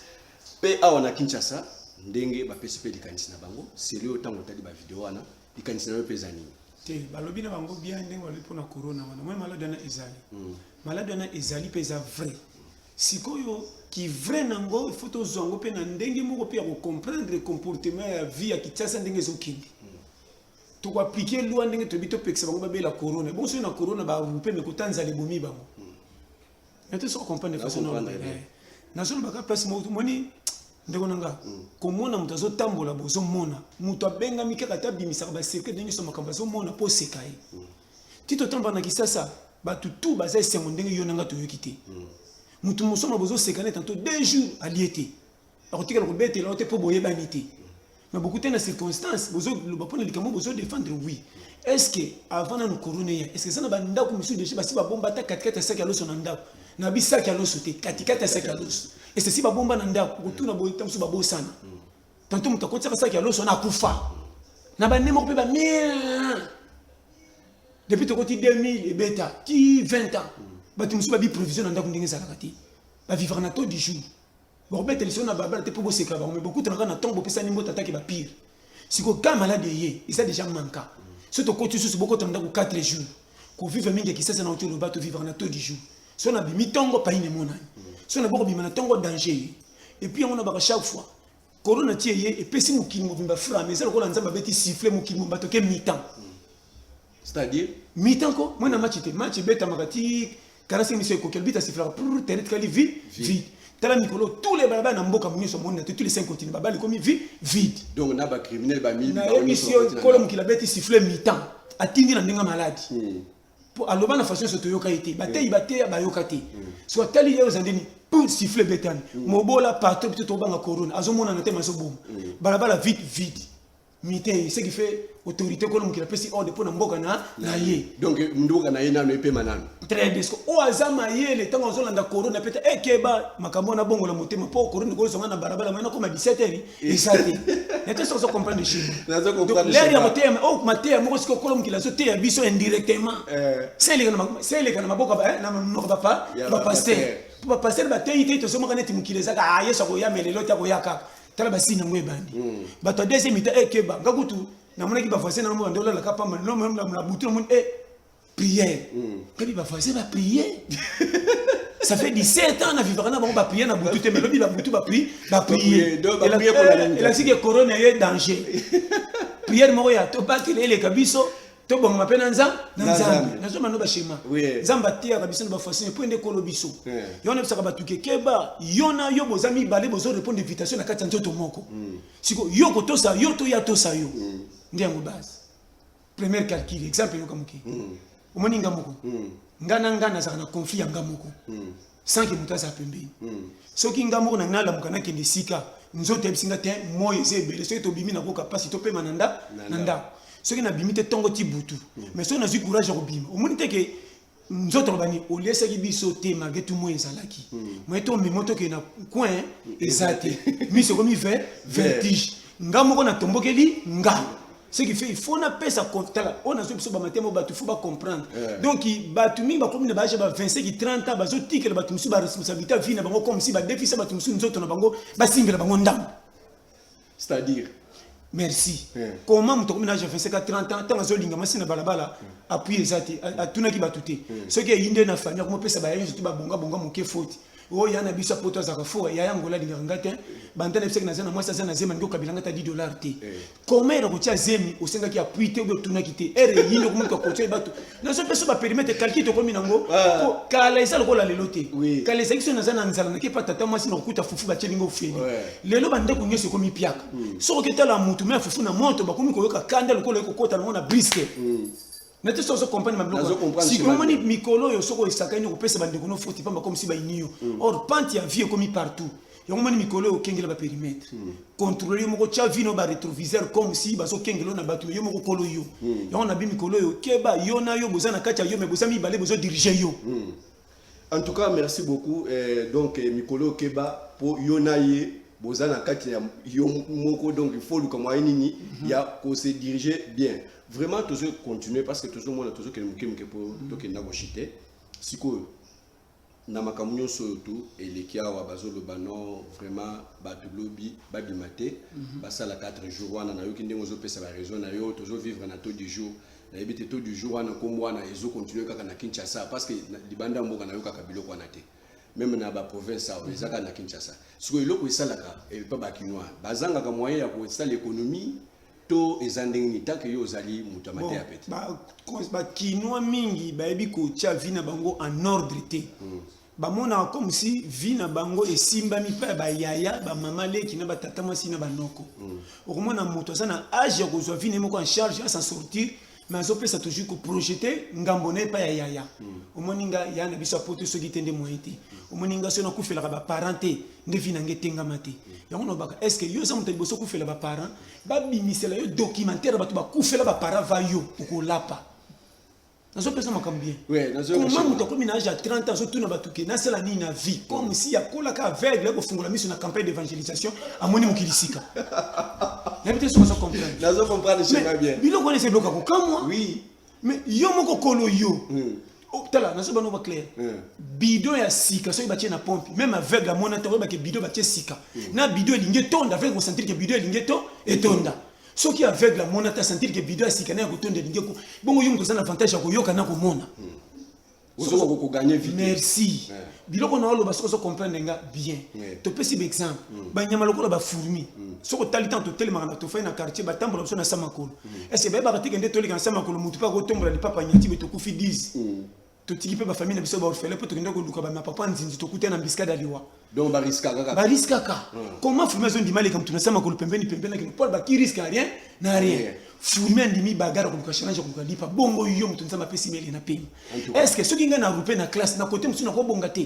mpe awa na Kinshasa, ndenge bapesi mpe likanisi na bango. Seli oyo, ntango otali bavideo wana, likanisi na yo mpe eza nini? Te, balobi na bango bien. Ndenge balobi mpona corona wana, moi maladi wana ezali, maladi wana ezali mpe eza vrai. Sikoyo ki vrai nango, il faut tozwa yango mpe na ndenge moko mpe ya kocomprendre comportement ya vie ya Kinshasa ndenge ezokende. Tokoappliquer loi ndenge toyebi, topekisa bango babela corona. Bongo soki na corona barupe me kotanzala ebomi bango na te, soko comprendre façon nazolobaka place moko. Moni ndeko na nga, komona moto azotambola, bozomona moto abengami kaka te, abimisaka basecret ndenge nyonso, makambo azomona mpo oseka ye. Ti totambola na Kisasa, bato tu baza esengo ndenge yo na nga toyoki te. Motu mosoma bozoseka ne tantôt 2 jours alie te, akotikala kobetela yo te mpo boyebani te. Mais beaucoup te na circonstance bozoloba mpona likambo bozodéfendre. Oui, est ce que avant nanu corona eya, est ce que eza na bandako mosusu déjà basi babomba ata katikati ya saki ya loso na ndako na bisaki ya loso te, katikati ya saki ya loso? Est ce si babomba na ndako, kotuna boye, ta mosusu babosana, tantôt moto akotiaka saki ya loso wana akufa na bane moko mpe bamia depuis tokoti 2000 ebeta ti 20 ans. Bato mosusu babi prévision na ndako ndenge ezalaka te, bavivre na taux du jour. Bakobeta liso na balabala te mpo boseka bango, me bokutanaka na ntongo, bopesani mbote atake bapire. Sikoyo ka maladi eye, eza déjà manka. So tokoti susu, bokota na ndako 4 jours, kovivre mingi ya Kisasa na oti oloba tovivre na taux du jour. So nabimi ntongo, paine emonani, so na bokobima na ntongo, danger ye. Et puis yango na baka chaque fois corona ti eye, epesi mokili mobimba fra, mais eza lokola Nzambe abeti sifflet, mokili mobimba toke mi-temps. C'est-à-dire? Mi-temps ko mwana match te, match ebetamaka ti 45 miso ekoki, albita sifflaka prr, terrain tikali vide vide. Tala mikolo, tous les balabala na mboka nyonso omoni na te, tous les cinq continents, babala ekomi vide. Donc na bacriminel, bamiyibi. Nayebisi yo, nkolo mokili abeti sifflet mi-temps, atindi na ndenge maladi po aloba na façon nyonso toyoka ye te, bateyi bateya bayoka te. So atali ye oza ndeni pour sifflet betani, mobola partout, biso tobanga corona azomonana te, mazoboma balabala vide vide. Mite, ce qui fait autorité kolo mokili apesi ordre mpo na mboka na ye. Donc mboka na ye nano epema nano. Très bien. Oyo aza mayele, ntango azolanda corona, pete ekeba makambo wana, bongola motema, mpo corona ekozonga na balabala moye nakoma 17 heures eza te. Nete soki ozo comprendre schéma. Nazo comprendre. L'heure ya Schéma. koteya oyo, mateya moko sikoyo kolo mokili azoteya biso indirectement, se eleka na maboko na monoko bapa Ya bapasteur. bapasteur. Po bapasteur bateyi te, tozomaka neti mokili ezaka, ah, Yesu akoya melelo te, akoya kaka. Tala basini yango ebandi. Bato ya deuxième mi-temps ekeba. Nga kutu namonaki bavoisin na ngo bande olalaka pamba na butu, namoni e prière kabi bavoisin baprier. Ça fait 17 ans na vivaka na bango, baprier na butu te, mais lobi babutu baprie, baprier. Baprier, donc baprier mpona nini? Elakisi ke corona ye danger. Prière moko ya tobatela eleka biso, tobongama mpe na na Na Nzambe. Nzambe. Nazomba no baschéma. Nzambe ateyaka biso na bafaçon epo nde ekolo biso. Yo wana bisaka bato kekeba, yo na yo boza mibale, bozo répondre invitation na kati ya nzoto moko. Siko yo kotosa yo to ya tosa yo nde yango base. Première calcul, exemple, yoka moke. Omoni nga moko, nga na nga nazalaka na conflit ya nga moko sans ke moto azala pembeni. Soki nga moko na nalamuka, nakende esika, nzoto yebisi nga te, moi eza ebele, soki tobimi nakoka mpasi, topema na nda Na na ndako. ndako. Soki nabimi te, ntongo ti butu. Mais soki nazwi courage ya kobima, omoni te ke nzoto alobani oliesaki biso te, malgré tout moi ezalaki moye tomema tokende na coin eza te, miso ekomi vertige. Nga moko natombokeli nga, ce qui fait il faut napesa tala oyo nazwi biso bamatema oyo, bato faut bacomprendre. Donc bato mingi bakomi na baâge ba 25, 30 ans, bazotikela bato mosusu baresponsabilité ya vie na bango, comme si badefisa bato mosusu nzoto na bango, basimbela bango ndambo. C'est-à-dire? Merci. Comment moto akomi na âge ya 25 à 30 ans, ntango azolinga mwasi na balabala, appui eza te, atunaki bato te, soki eyi nde na famille akomopesa baya nyonso te, babongabonga moke, foti oyo ya na biso apoto azalaka fo yaya Ngola alingaka nga te, banda na bisaki naza na mwasi aza na zemi, alingi okabela nga ta 10 $ te. Comment ere kotia zemi, osengaki appui te, obi otunaki te? Ere eyi nde okomi kotia bato, nazopesa bapérimètre calcul tokomi nango. Po kala eza lokola lelo te. Kala ezalaki soki naza na nzala, nake pa tata mwasi, na kokuta fufu batielinga ofeli. Lelo bandeko nyonso ekomi piaka. Soki oketala mutu me ya fufu na moto, bakomi koyoka kanda lokola ekokota nango na briske na te. Soki ozocomprendre mabiloko Nazo comprendre. Sikoyo Schéma. omoni mikolo oyo, soki esakani, kopesa bandeko no foti pamba, comme si bayini yo. Or pente ya vie ekomi partout. Yango omoni mikolo oyo, okengela bapérimètre, contrôle yo moko, tia vie no barétroviseur, comme si bazokengela yo na bato, yo moko kolo yo. Yango na bi mikolo oyo, keba, yo na yo boza na kati ya yo, me boza mibale bozodirige yo. En tout cas, merci beaucoup. Donc, mikolo keba po yo na ye boza na kati ya yo moko, donc il faut luka moyen nini ya ko se diriger bien. Vraiment, tozo continuer parce que tozo mona tozo kende moke moke po tokenda koshite. Sikoyo na makambo nyonso oyo tu eleki awa, bazoloba non, vraiment bato lobi babima te, basala 4 jours wana. Nayoki ndenge ozopesa baraison na yo, tozovivre na taux du jour. Nayebi te, taux du jour wana, nkombo wana ezocontinue kaka na Kinshasa? Parce que libanda ya mboka nayokaka biloko wana te, même na baprovince awa, eza kaka na Kinshasa. Sikoyo eloko esalaka epa bakinois bazangaka moyen ya kosala économie to eza ndenge nini, tant que yo ozali moto ya mateya pete? Bakinois mingi bayebi kotia vie na bango en ordre te. Bamonaka comme si vie na bango esimbami mpe ya bayaya, bamama leki na batata mwasi na banoko. Okomona moto aza na âge ya kozwa vie na ye moko en charge, a s'en sortir, mais azopesa toujours koprojeter ngambo na ye epai ya yaya. Omoni nga, ya na biso apoto, soki te nde moyen te. Omoni nga, soki nakufelaka baparent te, nde vie na nga etengama te. Yango nalobaka, est ce que yo oza moto ya liboso okufela baparent? Babimisela yo documentaire, bato bakufela baparent va yo okolapa. Nazopesa makambo bien. Ouais, nazoyoka. Comment Schéma. moto akomi na âge ya 30 ans, azotuna bato ke nasala nini na vie, comme si akolaka aveugle, akofungola miso na campagne d'évangélisation, amoni mokili sika? Nayebi te soki ozo comprendre. Nazo comprendre schéma Mais bien. biloko wana eza biloko ya kokamwa. Mais yo moko kolo yo. Oh, tala, nazo bano baclair. Bidon ya sika, soki batie na pompe, même aveugle amona te, oyebake bidon batie sika na bidon elingi etonda. Aveugle kosentir ke bidon elingi eto etonda. Soki aveugle amona te, asentir ke bidon ya sika na ya kotonda elingi eko bongo, yo moto oza na avantage ya koyoka na komona. Ozokoka koganye vite. Merci. Biloko na oloba, soki ozo comprendre nga bien, topesi baexemple banyama lokola bafourmi. Soki otali, ntango totelemaka na tofai na quartier, batambola biso na sa makolo, est ce bayebaka te ke nde toleka na sa makolo, motu mpe akotombola lipapa nyati be, tokufi 10, totiki mpe bafamille na biso baorphelin, mpo tokende koluka bamapapa nzinzi, tokuta na embuscade ya liwa. Donc bariskaka kaka. Bariskaka. Comment fourmi azondima aleka motu na sa makolo pembeni pembeni akende po baki risque ya rien na rien? Fourmi andimi bagarre, koluka challenge, koluka lipa. Bongo yo moto Nzambe apesi mele na pema, est ce que soki ngai na roupe na classe na kote mosusu nakobonga te?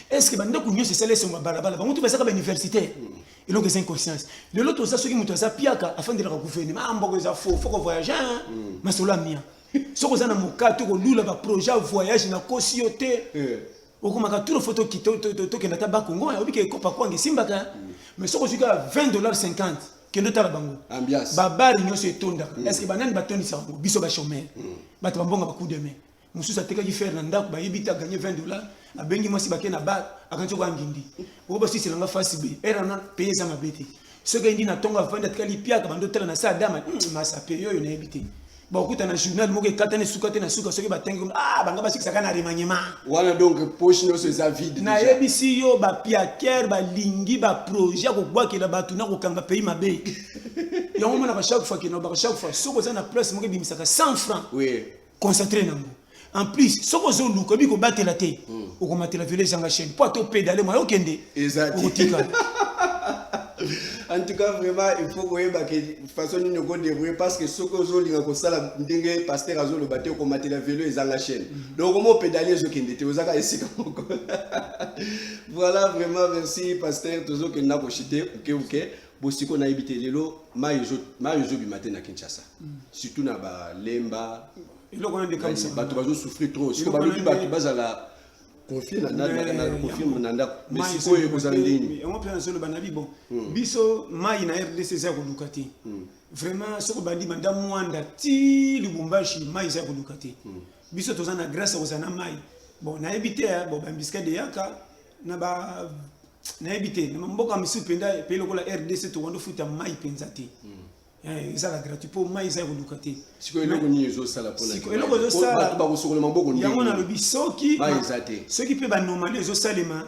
Est ce que bandako nyonso esala esongo ya balabala, bango to bazaka bauniversitaire? Eloko eza inconscience. Lelo toza soki moto aza piaka afandelaka gouvernement, ah mboko eza faux, faut ko voyager hein. Masolo ya mia. Soki oza na moka to kolula ba projet ya voyage na kosi yo te. Okomaka tout faut tokenda ata Bakongo, oyebi ke ekopa kwanga esimbaka. Mais soki ozwi kaka 20 dollars 50, kende otala bango. Ambiance. Babari nyonso etondaka. Est-ce que banani batondisaka bango? Biso ba chômeur. Bato bambonga ba coup de main. Mosusu atekaki fer na ndako, bayebi te, aganye 20 dollars, abengi mwasi bake na bar, akanisi oko angindi. Oyo basiselanga face B, ere wana paye eza mabe te. Soki ayindi na ntongo avandi atikali piaka bando otala na sa dama, masa paye oyo nayebi te. Bakokuta na journal moko ekatani suka te na suka soki batangi ah banga basikisaka na remaniement. Wana donc poche nyonso eza vide déjà. Nayebisi yo ba piaker balingi ba projet ya kobwakela bato na kokanga pays mabe. Yango omonaka chaque fois ke nalobaka chaque fois soki oza na place moko ebimisaka 100 francs. Oui. Concentré nango. En plus, soki ozoluka oyebi kobatela te, okomatela velo ezanga chaîne. Po ata opedale moyen okende. Eza te. Okotikala. En tout cas, vraiment, il faut koyeba ke façon nini oko débrouiller parce que soki ozolinga kosala ndenge pasteur azoloba te, okomatela velo ezanga chaîne. Donc omo pédalier ezokende te, ozaka esika moko. Voilà, vraiment, merci pasteur, tozokenda koshite oke oke. Bosiko nayebi te lelo mai ezobima te na Kinshasa. Surtout na ba Lemba. Eloko wana nde kamisa. Bato bazo souffrir trop. Siko Eloko balobi wana bato nde bazala confié na na na na Mais confirme na ndako. Mais mai sikoyo ezobima ekozala te, ndenge nini? yango mpe nazoloba na bi bon. Biso mai na RDC eza ya koluka te. Vraiment soki obandi banda Mwanda ti Lubumbashi mai eza ya koluka te. Biso toza na grâce ya kozala na mai. Bon nayebi te, hein, bon ba embuscade eyaka na ba nayebi te na mboka misusu mpenza pays lokola RDC tokanda ofuta mai mpenza te. Ezala gratuit po mai eza ya koluka te. Sikoyo eloko nini ezosala mpona Sikoyo ke eloko mai? ezosala Bato bakosokola maboko ndenge yango nini? nalobi soki Mai eza te. Soki mpe banomalie ezosalema,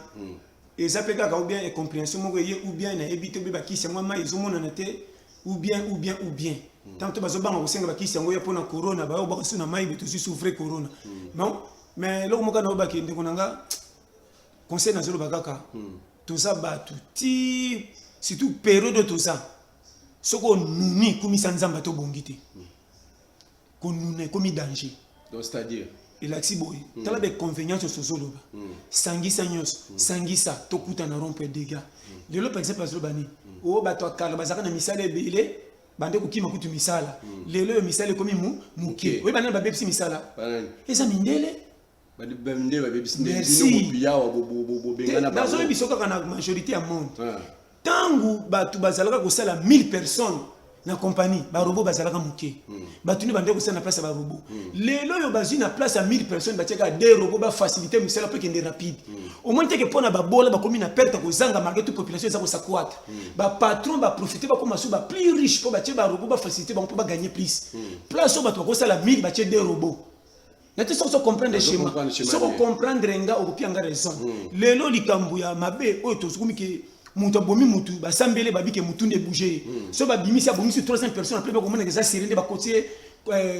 eza mpe kaka ou bien incompréhension moko eye ou bien nayebi te, ou bien bakisi yango ya mai ezomonana te, ou bien, ou bien, ou bien. Tanto bazobanga kosenga bakisi yango ya mpona corona, bayo baka su na mai boye tozwi su vrai corona. Non, mais eloko moko nayobaki ndeko na nga, conseil nazoloba kaka, toza bato ti surtout période oyo toza, soki onuni kumisa Nzambe ata obongi te. Konuna ekomi danger. Donc c'est-à-dire? Elakisi boye, tala ba inconvénients nyonso ozoloba. Sangisa nyonso, sangisa tokuta na rond-point dégâts. Lelo par exemple azoloba nini? Oyo bato ya kala bazalaka na misala ebele, bande kokima kutu misala. Lelo oyo misala ekomi moke. Moke. Oyeba nani babebisi misala? Banani? Eza mindele. Ba mindele babebisi nde Merci. bino bopiyawa, bobengana Te, bango. nazoyebi biso kaka na majorité ya monde. Tangu bato bazalaka kosala 1000 personnes na compagnie, ba robot bazalaka moke. Bato nde bande kosala na place ya ba robot. Lelo oyo bazwi na place ya 1000 personnes batiaka 2 robots ba faciliter misala po ekende rapide. Omoni te ke mpona babola bakomi na perte ya kozanga malgré toute population eza kosakwata. Ba patron ba profiter bakoma su ba plus riche po batie ba robot ba faciliter bango po ba gagner plus. Place oyo bato bakosala 1000 batie 2 robots. Na te soki ozo comprendre Nazo schéma. comprendre schéma Soki bien. comprendre nga okopia nga raison. Lelo likambo ya mabe oyo tozokomi ke moto abomi motu basambele babike motu nde bouger ye. So babimisi abomisi 300 personnes après bakomona eza sérieux nde bakotie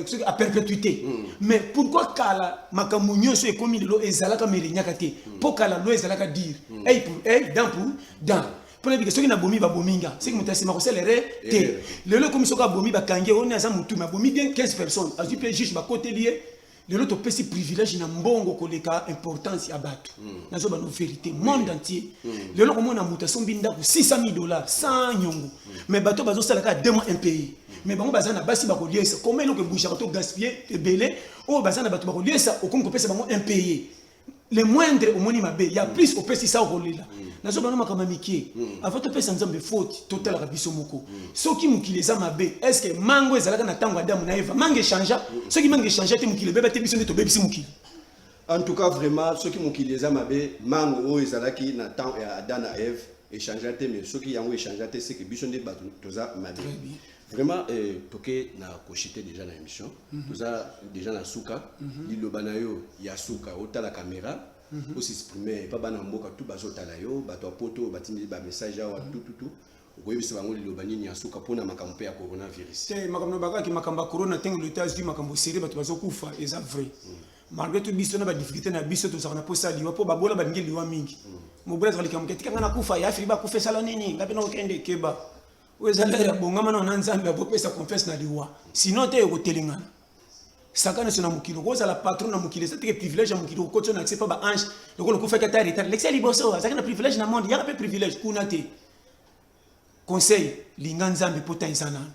soki à perpétuité. Mais pourquoi kala makambo nyonso ekomi lelo ezalaka merenyaka te? Po kala lo ezalaka dire œil pour œil, dent pour dent. Mpona bike soki nabomi babomi nga, soki moto asima kosala erreur te. Erreur. Lelo ekomi soki abomi bakangi ye, oni aza motu, mais abomi bien 15 personnes, azwi mpe juge bakoteli ye. Lelo topesi privilège na mbongo koleka importance ya bato. Nazoba no vérité, monde entier. Lelo komona moto asombi ndako 600 000 dollars sans nyongo. Mais bato bazosala kaka 2 mois impayé. Mais bango baza na basi bakoliesa. Comment eloko ebougeaka to gaspiller ebele oyo baza na bato bakoliesa okomi kopesa bango impayé. Le moindre omoni mabe ya plus opesi sa okolela. Nazoba no makambo ya mike. Avant topesa Nzambe faute, totalaka biso moko. Soki mokili eza mabe, est-ce que mango ezalaka na tango Adamu na Eva? Mango echangea. Soki mango echangea te mokili ebeba te, biso nde tobebisi mokili. En tout cas vraiment soki mokili eza mabe, mango oyo ezalaki na temps ya Adam na Eve echangea te, mais soki yango echangea te, c'est que biso nde bato toza mabe. Très bien. Vraiment, toke na koshite déjà na émission. Toza déjà na suka. Liloba na yo ya suka, otala caméra, osexprimer, pa bana mboka tout bazotala yo, bato ya poto batindi ba message awa, tout, tout, tout. Okoyebisa bango liloba nini ya suka mpona makambo mpe ya coronavirus? Te, makambo na bakaki makambo ya corona ntango leta azwi makambo sérieux, bato bazokufa, eza vrai. Malgré tout biso na ba difficulté na biso tozalaka na posa liwa mpo babola balingi liwa mingi. Mobola azalaka likambo ke tika nga nakufa, ya Afrika bakufa esala nini, nga mpe nakokende keba. Oyo eza lere ya bongama na Nzambe akopesa confiance na liwa. Sinon te ekotelengana. Saka nyonso na mokili, okozala patron na mokili, eza teke privilège ya mokili, okoti na accès pa ba ange, lokola okufaki ata retard. Lekisa liboso, azalaki na privilège na monde, yaka pe privilège kuna te. Conseil, linga Nzambe po temps eza nanu.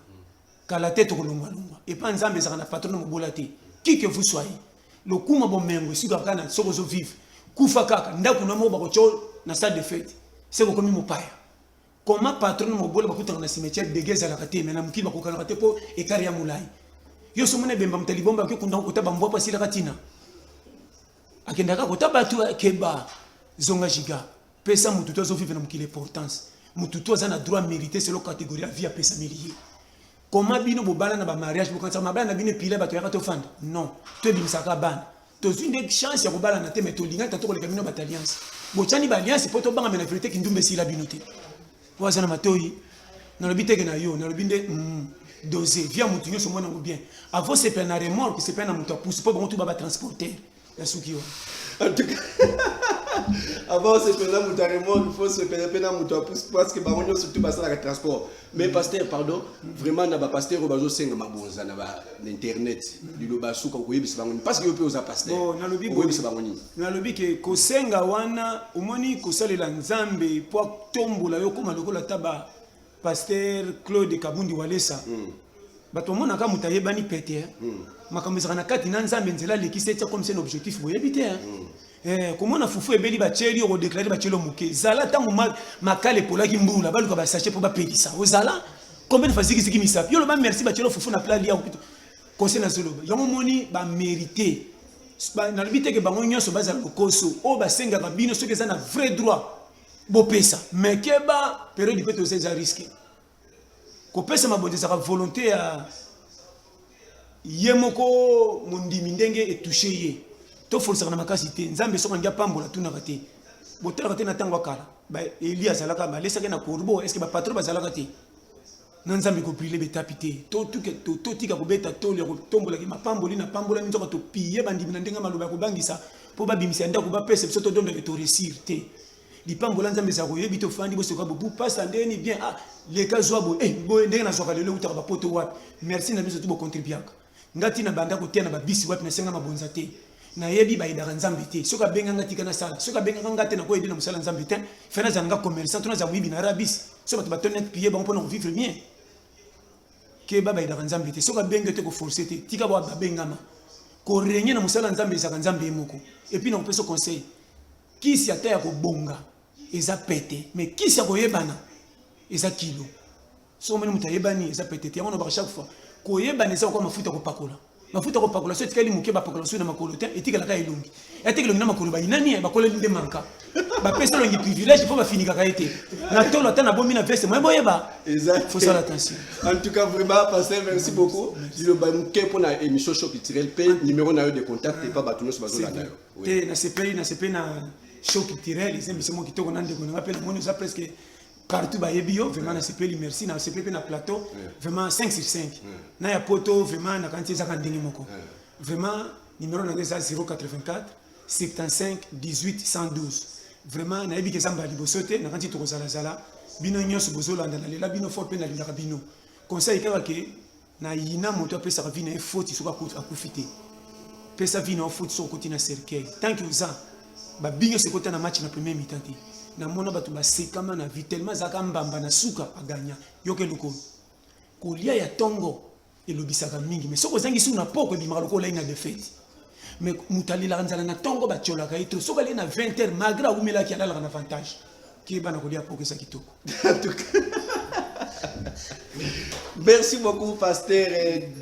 Kala te tokolongwa longwa. Epa Nzambe ezalaka na patron na mobola te. Qui que vous soyez. Lokuma bomengo esukaka kaka na soki ozo vivre. Kufa kaka ndako na moko bakotya na salle de fete. Seke okomi mopaya. Comment patron na mobola bakutaka na cimetière dege ezalaka te mais na mokili bakokanaka te po écart ya molai. Yo soki omoni ebemba moto ya libomba akoki kunda kota bambwa po asilaka ntina. Akendaka kota bato keba zonga giga. Pesa mutu to azo vivre na mokili importance. Mutu to aza na droit mérité selon catégorie ya vie apesameli ye. Comment bino bobala na ba mariage bokanisa mabala na bino epila bato yaka tofanda? Non, to ebimisaka bana. Tozwi nde chance ya kobalana te mais tolingani tanto koleka bino bato alliance. Botyani ba alliance mpo tobanga me na verite kindumba esila bino te. Oyo aza na matoyi nalobi teke na yo nalobi nde dose via mutu nyonso omona yango bien avant sepela na remorque sepela na moto apusi mpo bango tu ba ba transporter nasuki wana. En tout cas, avant sepela moto ya remorque, faut sepela mpe na moto ya pousse parce que bango nyonso tu basalaka transport. Mais pasteur, pardon, vraiment na bapasteur oyo bazosenga mabonza na ba na internet, liloba suka okoyebisa bango nini? Parce que yo mpe oza pasteur. Bon, nalobi boye. Okoyebisa bango nini? Nalobi ke kosenga wana omoni kosalela Nzambe po atombola yo koma lokola ata ba pasteur Claude Kabundi Walesa. Bato bamonaka moto ayebani pete. Makambo ezalaka na kati na Nzambe nzela alekisi etia comme c'est un objectif boyebi te. Komona fufu ebeli batieli yo kodeklare batieli yo moke. Zala ntango makala epolaki mbula baluka ba sachet mpo bapelisa. Ozala combien de fois zikiziki misapi. Yo loba merci batieli yo fufu na plat lia okito. Conseil nazoloba yango moni ba mérité. Nalobi te ke bango nyonso bazala lokoso oyo basengaka bino soki eza na vrai droit bopesa. Mais keba période mpe toza eza risque. Kopesa mabonza ezalaka volonté ya ye moko mondimi ndenge etouche ye. Tofolisaka na makasi te. Nzambe soki alingi apambola tunaka te. Botalaka te na ntango ya kala. Ba Eli azalaka balesaki na corbeau, est-ce que ba patron bazalaka te? Na Nzambe ko brûler betapi te. Totika kobeta tolo ya kotombolaki mapamboli na pambolami nzoka topille bandimi na ndenge maloba ya kobangisa mpo babimisa ndako bapesa biso todondake to réussir te. Lipambola Nzambe ezala koyebi te ofandi bosoka bobu pasta ndeni bien ah leka zwa boye eh boye ndenge nazwaka lelo eutaka bapoto wapi merci na biso tu bocontribuaka nga ti na banda koteya na babisi wapi nasenga mabonza te nayebi bayedaka Nzambe te soki abenga nga tika nasala soki abengaka nga te nakoyede na mosala Nzambe te fe nazala nga commerçant to nazala moyibi na rabis so bato batoni neti piye bango mpona kovivre bien keba bayedaka Nzambe te soki abengi yo te koforce te tika ba babengama korenye na mosala Nzambe ezalaka Nzambe ye moko epuis nakopesa conseil Kisi ata ya kobonga eza pete mais kisi ya koyebana eza kilo. Soki omoni moto ayebani eza pete te. Yango nalobaka chaque fois koyebana eza lokola mafuta ya kopakola. Mafuta ya kopakola soki etikali moke bapakola soki na makolo te etikalaka elongi. Eteka elongi na makolo bayinani ye bakoleli nde manka. Bapesa elongi privilège mpo bafinikaka ye te. Na tolo ata nabomi na veste moye boyeba. Faut sala attention. En tout cas vraiment pasteur merci beaucoup. Liloba moke mpo na émission show culturel mpe numéro na yo de contact epa bato nyonso bazolanda yo. Te nasepeli nasepeli na show culturel eza émission moko kitoko na ndeko na nga mpe namoni oza presque partout bayebi yo vraiment nasepeli merci nasepeli mpe na plateau vraiment 5 sur 5 na ya poto vraiment nakanisi ezaka ndenge moko vraiment numéro na nga eza 084 75 18 112 vraiment nayebi ke eza mbala liboso te nakanisi tokozalazala bino nyonso bozolanda nalela bino fort mpe nalingaka bino conseil kaka ke Na yina moto apesaka vie na ye faute soki akufi te. Pesa vie na yo faute soki okoti na cercueil. Tant que oza ba bi nyonso ekota na match na premier mi-temps te. Namona bato basekama na vie tellement azalaka mbamba na suka agagna. Yoka eloko oyo. Kolia ya tongo elobisaka mingi mais soki ozangi su na poko ebimaka lokola olai na defaite. Mais moto alelaka nzala na tongo batiolaka ye trop. Soki alie na 20 heures malgré awumelaki alalaka na avantage. Keba na kolia poko eza kitoko. En tout cas. Merci beaucoup pasteur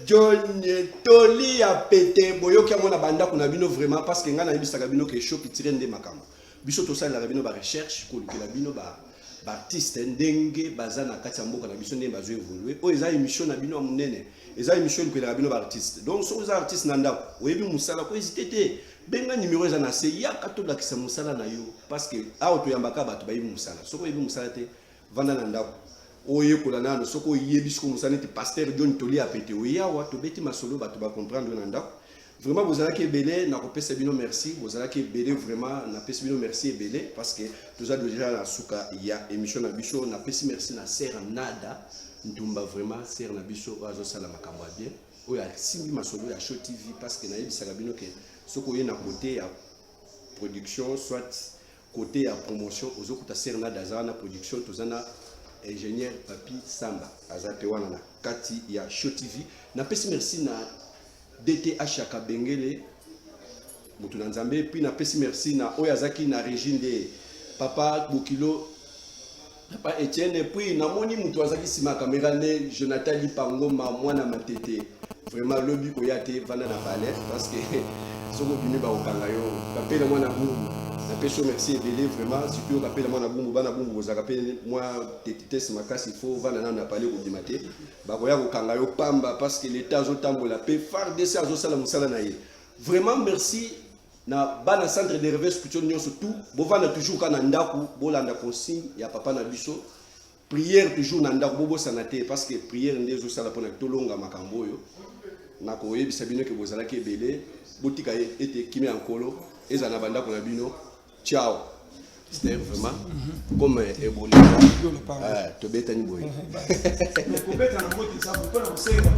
John Toli ya pete boyoki yango na bandako na bino vraiment parce que ngai nayebisaka bino ke show culturel nde makambo biso tosalelaka bino ba recherche kolukela bino ba baartiste ndenge baza na kati ya mboka na biso ndenge bazo évolue oyo eza émission na bino ya monene eza émission elukelaka bino baartiste donc soki oza artiste na ndako oyebi mosala ko hésite te benga numéro eza na se yaka tolakisa mosala na yo parce que awa toyambaka bato bayebi mosala soki oyebi mosala te vanda na ndako oyekola nano soki oyebi sikoyo mosala neti pasteur John Toli apete oye awa tobeti masolo bato ba comprendre na ndako vraiment bozalaki ebele nakopesa bino merci bozalaki ebele vraiment napesi bino merci ebele parce que toza déjà na suka ya émission na biso napesi merci na sœur Nada Ntumba vraiment sœur na biso oyo azosala makambo ya bien oyo asimbi masolo ya Show TV parce que nayebisaka bino ke soki oye na côté ya production soit côté ya promotion ozokuta sœur Nada aza na production toza na Ingénieur Papi Samba aza pe wana na kati ya Show TV. Napesi merci na DTH ya Kabengele moto na Nzambe, puis napesi merci na oyo azaki na régie nde papa Bokilo, papa Etienne, et puis namoni moto azaki nsima ya caméra nde Jonathan Lipangoma mwana matete. Vraiment lobi koya te, vanda na palais parce que soki obimi bakokanga yo. Kapela mwana bumbu, napesi yo merci ebele vraiment, surtout yo Kapela mwana bumbu. Bana bumbu bozalaka mpe mwa tetitese makasi, faut vanda nano na palais, kobima te, bakoya kokanga yo pamba parce que l'état azotambola mpe FARDC azosala mosala na ye. Vraiment merci na bana centre de réveil spirituel nyonso tout. Bovanda toujours kaka na ndako, bolanda consigne ya papa na biso, prière toujours na ndako, bobosana te parce que prière nde ezosala mpona tolonga makambo oyo. Nakoyebisa bino ke bozalaki ebele, botika ete kimia ya Nkolo ezala na bandako na bino. Ciao. C'était vraiment comme ebola, tobetani boye. Kobeta na mbote eza mpona kosenga.